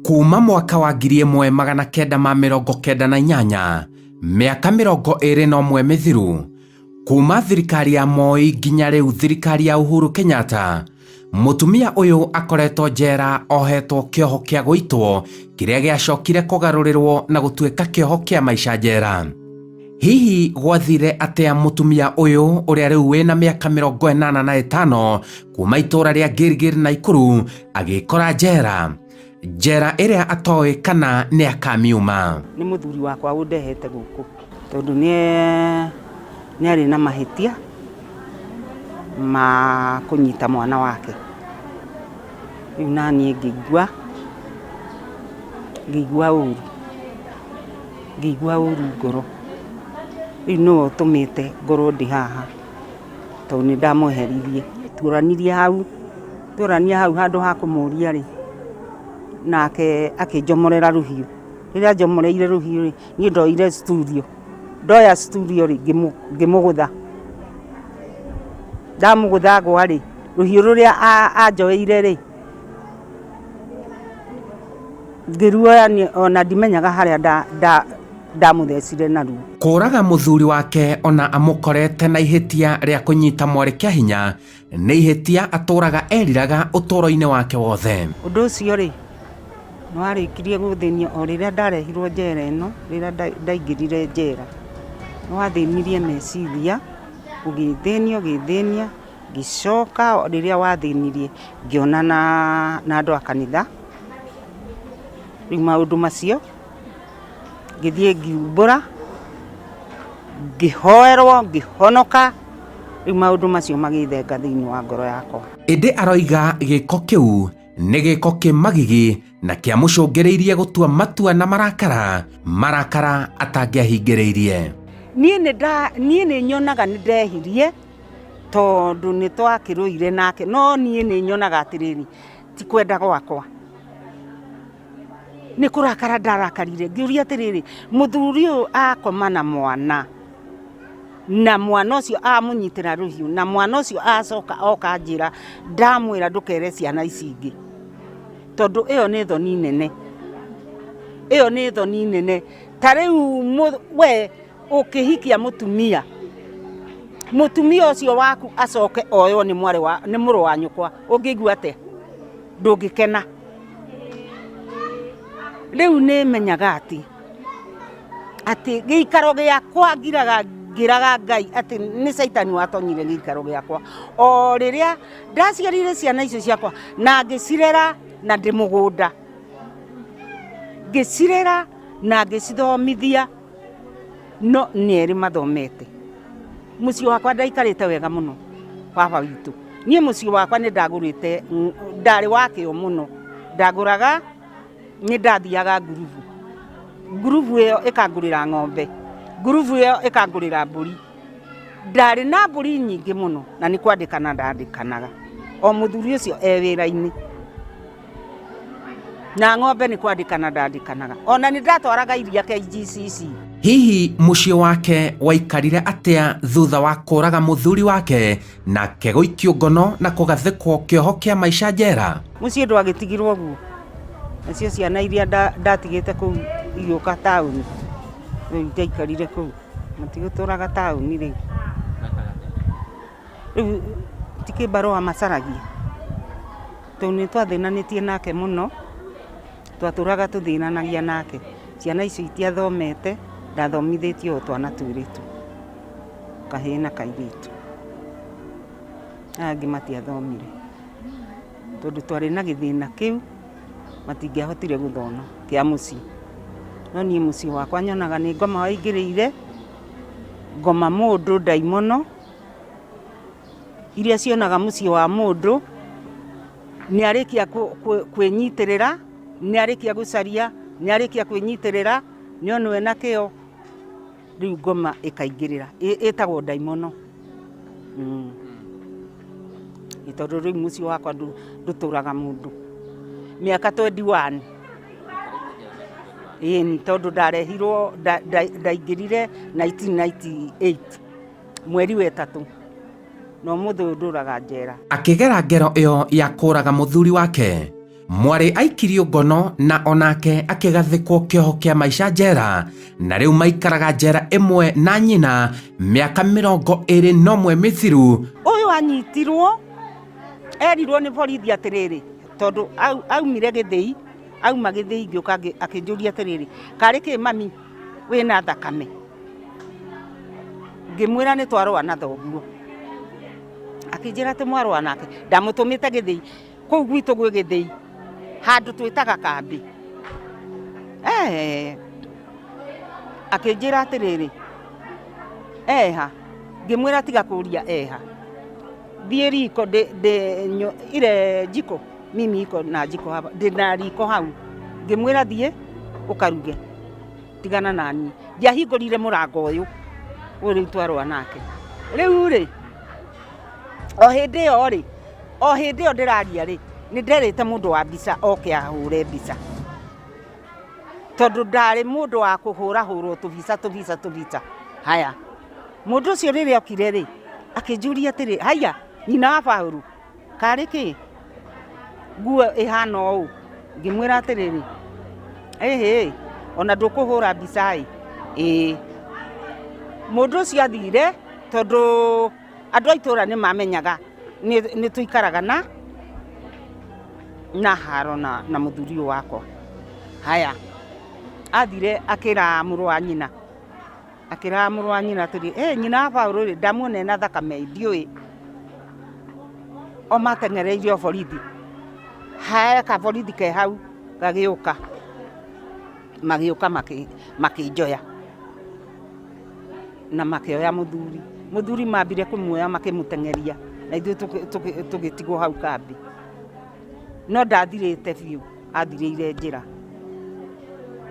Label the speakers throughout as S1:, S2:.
S1: Kuma mwaka wa 1998, mĩaka 21 mĩthiru, kuma thirikari ya Moi nginya rĩu thirikari ya Uhuru Kenyatta, mũtumia ũyũ akoretwo njera ohetwo kĩoho kĩa gũitwo kĩrĩa gĩacokire kũgarũrĩrwo na gũtuĩka kĩoho kĩa maica njera. Hihi gwathire atĩa mũtumia ũyũ ũrĩa rĩu wĩna mĩaka 85 kuma itũũra rĩa Gilgil Naikuru agĩkora njera, njera ĩrĩa atoĩ kana nĩ akamiuma?
S2: Nĩ mũthuri wakwa ũndehete gũkũ tondũ nĩ arĩ na mahĩtia ma kũnyita mwana wake. Rĩu naniĩ ngĩigua ũru, ngĩigua ũru ngoro. Rĩu nĩwe ũtũmĩte ngorwo ndĩ haha tondũ nĩ ndamweheririe. Tworanirie hau, tworania hau handũ ha kũmũria rĩ, nake akĩnjomorera rũhiũ. Rĩrĩa anjomoreire rũhiũ rĩ, niĩ ndoire studio, ndoya studio rĩ, ngĩmũgũtha. Ndamũgũtha ngwa rĩ, rũhiũ rũrĩa anjoeire rĩ, ngĩruoya niĩ ona ndimenyaga harĩa ndamũthecire naruo.
S1: Kũraga mũthuri wake ona amũkorete na ihĩtia rĩa kũnyita mwarĩ kĩa hinya nĩ ihĩtia atũraga eriraga ũtũũro-inĩ wake wothe.
S2: Ũndũ ũcio rĩ, nĩ warĩkirie gũthĩnia o rĩrĩa ndarehirwo njera ĩno, rĩrĩa ndaingĩrire njera, nĩ wathĩnirie meciria, ũgĩthĩnia ũgĩthĩnia, ngĩcoka rĩrĩa wathĩnirie ngĩonana na andũ a kanitha, rĩu maũndũ macio ngĩthiĩ ngiumbũra, ngĩhoerwo, ngĩhonoka, rĩu maũndũ macio magĩthenga thĩinĩ wa ngoro yakwa.
S1: Ĩndĩ aroiga gĩko kĩu nĩ gĩko kĩ magigi na kĩamũcũngĩrĩirie gũtua matua na marakara, marakara atangĩahingĩrĩirie.
S2: Niĩ nĩ nyonaga nĩ ndehirie tondũ nĩ twakĩrũire nake, no niĩ nĩ nyonaga atĩrĩrĩ, ti kwenda gwakwa, nĩ kũrakara ndarakarire, ngĩũria atĩrĩrĩ, mũthuri ũyũ akoma na mwana, na mwana ũcio amũnyitĩra rũhiũ, na mwana ũcio acoka oka anjĩra, ndamwĩra ndũkere ciana ici ingĩ, tondũ ĩyo nĩ thoni nene, ĩyo nĩ thoni nene. Ta rĩu we ũkĩhikia mũtumia, mũtumia ũcio waku acoke oywo nĩ mwarĩ wa, nĩ mũrũ wa nyũkwa, ũngĩigua atĩa? Ndũngĩkena. Rĩu nĩ menyaga atĩ gĩikaro gĩakwa ngiraga ngĩraga Ngai atĩ nĩ caitani watonyire gĩikaro gĩakwa. O rĩrĩa ndaciarire ciana icio ciakwa na ngĩcirera na ndĩ mũgũnda, ngĩcirera na ngĩcithomithia, no nĩ erĩ mathomete. Mũciĩ wakwa ndaikarĩte wega mũno, baba witũ. Niĩ mũciĩ wakwa nĩ ndagũrĩte, ndarĩ wa kĩo mũno. Ndagũraga, nĩ ndathiaga ngurubu. Ngurubu ĩyo ĩkangũrĩra ng'ombe, ngurubu ĩyo ĩkangũrĩra mbũri. Ndarĩ na mbũri nyingĩ mũno na nĩ kwandĩkana ndandĩkanaga. O mũthuri ũcio e wĩra-inĩ. Na ng'ombe nĩ kwandĩkana ndandĩkanaga. Ona nĩ ndatwaraga iria KGCC.
S1: Hihi mũciĩ wake waikarire atĩa thutha wa kũraga mũthuri wake nake gũikio ngono na kũgathĩkwo kĩoho kĩa maica njera?
S2: Mũciĩ ndwagĩtigirwo ũguo. Nacio ciana iria ndatigĩte kũu igĩũka taũni, rĩu itiaikarire kũu, matigũtũraga taũni rĩu. Rĩu ti kĩbarũa macaragia, tondũ nĩ twathĩnanĩtie nake mũno, twatũraga tũthĩnanagia nake. Ciana icio itiathomete, ndathomithĩtie o twana twĩrĩ tu, kahĩĩ na kairĩtu. Aya angĩ matiathomire, tondũ twarĩ na gĩthĩna kĩu, matingĩahotire gũthoma kĩa mũciĩ. No niĩ mũciĩ wakwa nyonaga nĩ ngoma waingĩrĩire, ngoma mũndũ ndaimono, iria cionaga mũciĩ wa mũndũ, nĩ arĩkia kwĩnyitĩrĩra, nĩ arĩkia gũcaria, nĩ arĩkia kwĩnyitĩrĩra, nĩ onwo ena kĩo, rĩu ngoma ĩkaingĩrĩra, ĩtagwo ndaimono. Nĩ tondũ rĩu mũciĩ wakwa ndũtũraga mũndũ. Mĩaka 21. Ĩni, tondũ ndarehirwo, ndaingĩrire 1998, mweri wa 3. Na ũmũthĩ ũyũ ndũraga njera.
S1: Akĩgera ngero ĩyo ya kũraga mũthuri wake, Mwarĩ aikirio ngono na onake akĩgathĩkwo kĩoho kĩa maica njera, na rĩu maikaraga njera ĩmwe na nyina mĩaka 21 mĩthiru.
S2: Ũyũ anyitirwo erirwo nĩ borithi atĩrĩrĩ, tondũ aumire gĩthĩi, auma gĩthĩi ngĩũka akĩnjũria atĩrĩrĩ, karĩ kĩ mami wĩna thakame? Ngĩmwĩra nĩ twarũa na thoguo. Akĩnjĩra atĩ mwarũa nake, ndamũtũmĩte gĩthĩi, kũu gwitũ gwĩ gĩthĩi, handũ twĩtaga kambĩ. Akĩnjĩra atĩrĩrĩ, eha? Ngĩmwĩra tiga kũria eha, thiĩ riko ile jiko, mimi iko na jiko hapa, ndĩna riko hau. Ngĩmwĩra thiĩ ũkaruge, tigana naniĩ. Ndiahingũrire mũrango ũyũ, ũyũ rĩu twarũa nake. Rĩu rĩ, o hĩndĩ ĩyo rĩ, o hĩndĩ ĩyo ndĩraria rĩ, nĩ nderĩte mũndũ wa mbica oke ahũre mbica. Tondũ ndarĩ mũndũ wa kũhũrahũrwo tũbica tũbica tũbica. Haya, mũndũ ũcio rĩrĩa okire rĩ, akĩnjũria atĩrĩ, haiya, nyina wa Paũlũ, karĩ kĩ? Nguo ĩhana ũũ. Ngĩmwĩra atĩrĩrĩ, ĩhĩ, ona ndũkũhũra mbica ĩ? Ĩĩ. Mũndũ ũcio athire tondũ andũ a itũra nĩ mamenyaga nĩ tũikaraga na haro na mũthuri ũyũ wakwa. Haya, athire akĩra mũrũ wa nyina, akĩra mũrũ wa nyina atĩrĩ, ĩ nyina wa Paũlũ rĩ, ndamuona ena thakame ndiũĩ. O mateng'ereirie o borithi. He kaborithi ke hau gagĩũka, magĩũka makĩnjoya na makĩoya mũthuri. Mũthuri mambire kũmuoya makĩmũteng'eria na ithuĩ tũgĩtigwo hau kambĩ. No ndathirĩte biũ, athirĩire njĩra.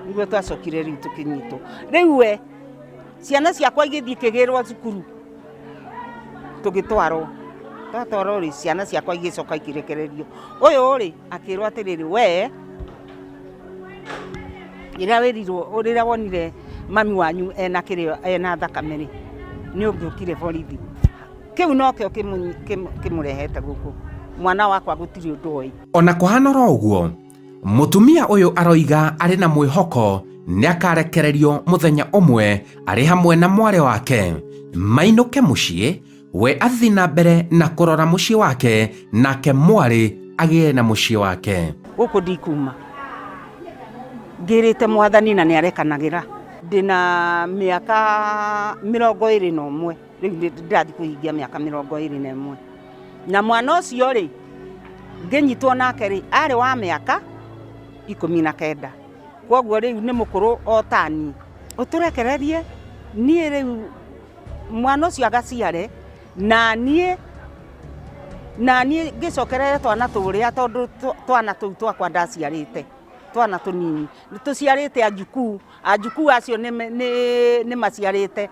S2: Nĩguo twacokire rĩu tũkĩnyitwo. Rĩu we, ciana ciakwa igĩthiĩ ikĩgĩrwo cukuru, tũgĩtwarwo. Twatwarwo rĩ, ciana ciakwa igĩcoka ikĩrekererio. Ũyũ rĩ, akĩrwo atĩrĩrĩ, we rĩrĩa wĩrirwo, rĩrĩa wonire mami wanyu ena kĩrĩa, ena thakame rĩ, nĩ ũngĩokire borithi. Kĩu nokĩo kĩmũrehete gũkũ. Mwana wakwa gũtirĩ ũndũ oĩ.
S1: Ona kũhana oro ũguo, mũtumia ũyũ aroiga arĩ na mwĩhoko nĩ akarekererio mũthenya ũmwe arĩ hamwe na mwarĩ wake mainũke mũciĩ, we athiĩ na mbere na kũrora mũciĩ wake nake mwarĩ agĩe na mũciĩ wake.
S2: Gũkũ ndikuma ngĩrĩte mwathani na nĩ arekanagĩra. Ndĩna mĩaka 21 rĩu ndĩrathiĩ kũhingia mĩaka 21. Na mwana ũcio rĩ, ngĩnyitwo nake rĩ, arĩ wa mĩaka 19. Koguo rĩu nĩ mũkũrũ o taniĩ. Ũtũrekererie niĩ rĩu mwana ũcio agaciare na niĩ ngĩcokerere twana tũrĩa tondũ twana tũu twakwa ndaciarĩte, twana tũnini. Nĩ tũciarĩte anjukuu, anjukuu acio nĩ maciarĩte.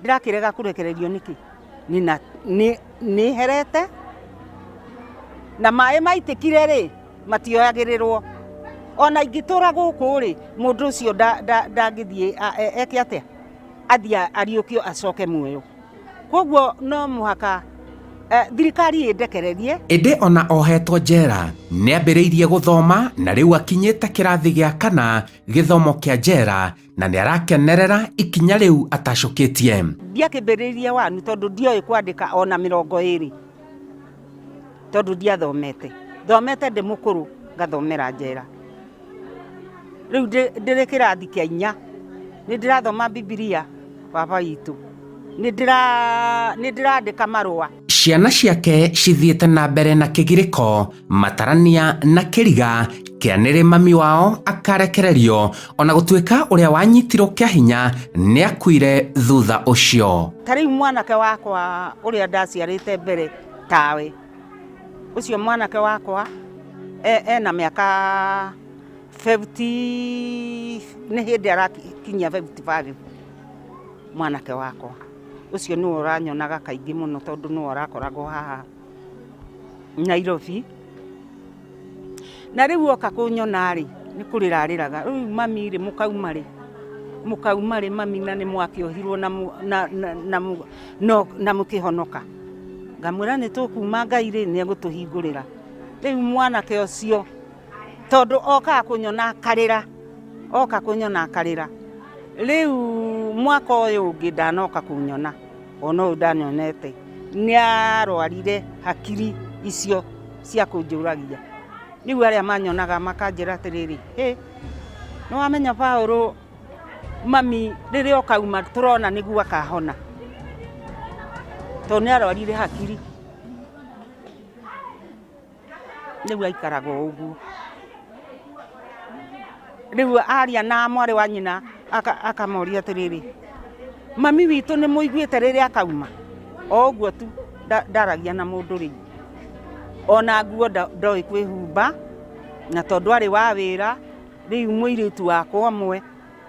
S2: Ndĩrakĩrega kũrekererio nĩkĩ? Nĩ herete na maĩ maitĩkire rĩ, matioyagĩrĩrwo. Ona ingĩtũra gũkũ rĩ, mũndũ ũcio ndangĩthiĩ eke atĩa? Athiĩ ariũkio acoke muoyo. Koguo no mũhaka thirikari ĩndekererie.
S1: Ĩndĩ ona ohetwo njera, nĩ ambĩrĩirie gũthoma na rĩu akinyĩte kĩrathi gĩa kana gĩthomo kĩa njera na nĩ arakenerera ikinya rĩu atacũkĩtie.
S2: Ndiakĩmbĩrĩirie wanu tondũ ndioĩ kwandĩka ona 20 tondũ ndiathomete. Thomete ndĩ mũkũrũ ngathomera njera. Rĩu ndĩrĩ kĩrathi kĩa 4 nĩ ndĩrathoma Bibilia baba witũ. Nĩ ndĩrandĩka marũa.
S1: Ciana ciake cithiĩte na mbere na kĩgirĩko, matarania na kĩriga kĩa nĩrĩ mami wao akarekererio, ona gũtuĩka ũrĩa wanyitirwo kĩa hinya nĩ akuire thutha ũcio.
S2: Ta rĩu mwanake wakwa ũrĩa ndaciarĩte mbere tawe, ũcio mwanake wakwa ena mĩaka 50, nĩ hĩndĩ arakinyia 55 mwanake wakwa. Ũcio nĩwe ũranyonaga kaingĩ mũno tondũ nĩwe ũrakoragwo haha Nairobi. Na rĩu oka kũnyona rĩ, nĩ kũrĩra arĩraga, rĩu mami rĩ, mũkauma rĩ? Mũkauma rĩ mami na nĩ mwakĩohirwo na mũkĩhonoka? Ngamwĩra nĩ tũkuma Ngai rĩ, nĩ egũtũhingũrĩra. Rĩu mwanake ũcio Tondũ okaga kũnyona akarĩra, oka kũnyona akarĩra. Rĩu mwaka ũyũ ũngĩ ndanoka kũnyona, ona ũyũ ndanyonete, nĩ arwarire hakiri icio cia kũnjũragia. Rĩu arĩa manyonaga makanjĩra atĩrĩrĩ, hĩ, nĩ wamenya Paũlũ mami rĩrĩa ũkauma tũrona nĩguo akahona, tondũ nĩ arwarire hakiri. Rĩu aikaraga o ũguo. Rĩu aria na mwarĩ wa nyina akamoria atĩrĩrĩ, mami witũ nĩ mũiguĩte rĩrĩa akauma? O ũguo tu ndaragia na mũndũ rĩu. Ona nguo ndoĩ kwĩhumba, na tondũ arĩ wa wĩra, rĩu mũirĩtu wakwa ũmwe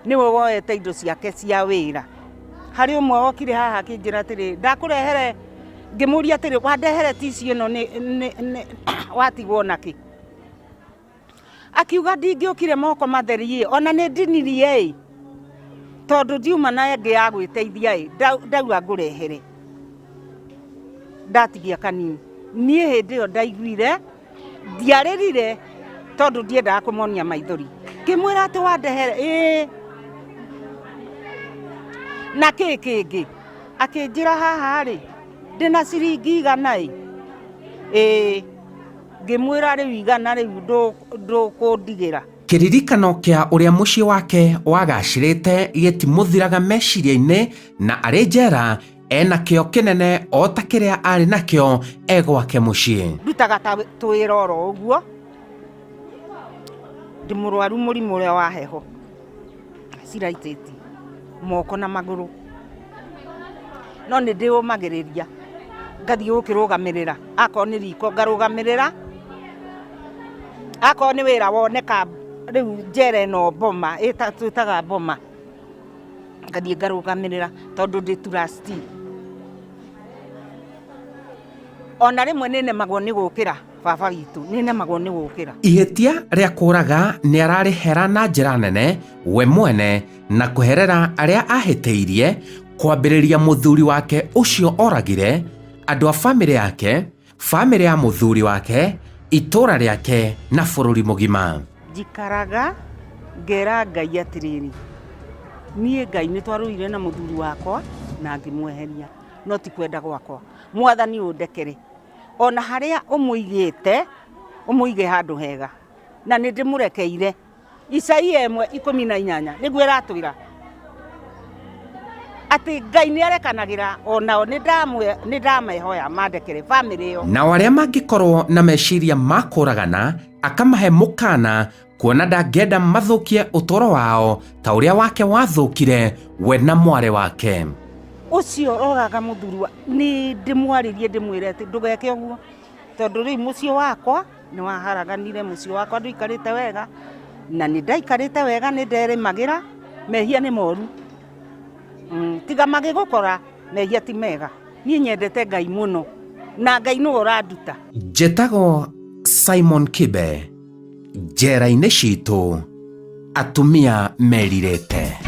S2: nĩwe woete indo ciake cia wĩra. Harĩ ũmwe wokire haha akĩnjĩra atĩrĩ, ndakũrehere, ngĩmũria atĩrĩ, wandehere tissue ĩno watigwo nakĩ? Akiuga ndingĩũkire moko matheri ĩ, ona nĩ ndinirie ĩ, tondũ ndiuma na ĩngĩ ya gwĩteithia ĩ, ndauga ngũrehere. Ndatigia kanini. Niĩ hĩndĩ ĩyo ndaiguire Ndiarĩrire tondũ ndiendaga kũmonia maithori. Ngĩmwĩra atĩ wandehere ĩĩ. Na kĩ kĩngĩ? Akĩnjĩra haha rĩ, ndĩna ciringi 100 ĩ? Ĩĩ. Ngĩmwĩra rĩu 100 rĩu ndũkũndigĩra.
S1: Kĩririkano kĩa ũrĩa mũciĩ wake wagacĩrĩte gĩtimũthiraga meciria-inĩ na arĩ njera ena kĩo kĩnene o ta kĩrĩa arĩ nakĩo e gwake mũciĩ.
S2: Ndutaga ta twĩra oro ũguo, ndĩ mũrwaru mũrimũ ũrĩa wa heho, ciraitĩti moko na magũrũ, no nĩ ndĩũmagĩrĩria ngathiĩ gũkĩrũgamĩrĩra, akorwo nĩ riko ngarũgamĩrĩra, akorwo nĩ wĩra woneka rĩu njera ĩno boma, twĩtaga boma. Ngathiĩ ngarũgamĩrĩra tondũ ndĩ trustee. Ona rĩmwe nĩ nemagwo nĩ gũkĩra baba witũ, nĩ nemagwo nĩ gũkĩra.
S1: Ihĩtia rĩa kũraga nĩ ararĩhera na njĩra nene we mwene na kũherera arĩa ahĩtĩirie, kwambĩrĩria mũthuri wake ũcio oragire, andũ a famĩlĩ yake, famĩlĩ ya mũthuri wake, itũũra rĩake na bũrũri mũgima.
S2: Njikaraga ngera Ngai atĩrĩrĩ, niĩ Ngai nĩ twarũire na mũthuri wakwa na ngĩmweheria, no ti kwenda gwakwa. Mwathani ũndekere, ona harĩa ũmũigĩte, ũmũige handũ hega, na nĩ ndĩmũrekeire. Isaia 1:18 nĩguo ĩratwĩra atĩ Ngai nĩ arekanagĩra onao, nĩ ndamehoya mandekere bamĩrĩ ĩyo.
S1: Nao arĩa mangĩkorwo na meciria ma kũragana akamahe mũkana kuona ndangĩenda mathũkie ũtũũro wao ta ũrĩa wake wathũkire we na mwarĩ wake.
S2: Ũcio roraga mũthuri wa nĩ ndĩmwarĩrie ndĩmwĩre atĩ ndũgeke ũguo tondũ rĩu mũciĩ wakwa nĩ waharaganire, mũciĩ wakwa ndũikarĩte wega, na nĩ ndaikarĩte wega nĩ nderĩmagĩra, mehia nĩ moru. Tiga magĩgũkora mehia ti mega. Niĩ nyendete Ngai mũno na Ngai nĩwe ũranduta.
S1: Njĩtagwo Simon Kibe, njera-inĩ citũ atumia merirĩte.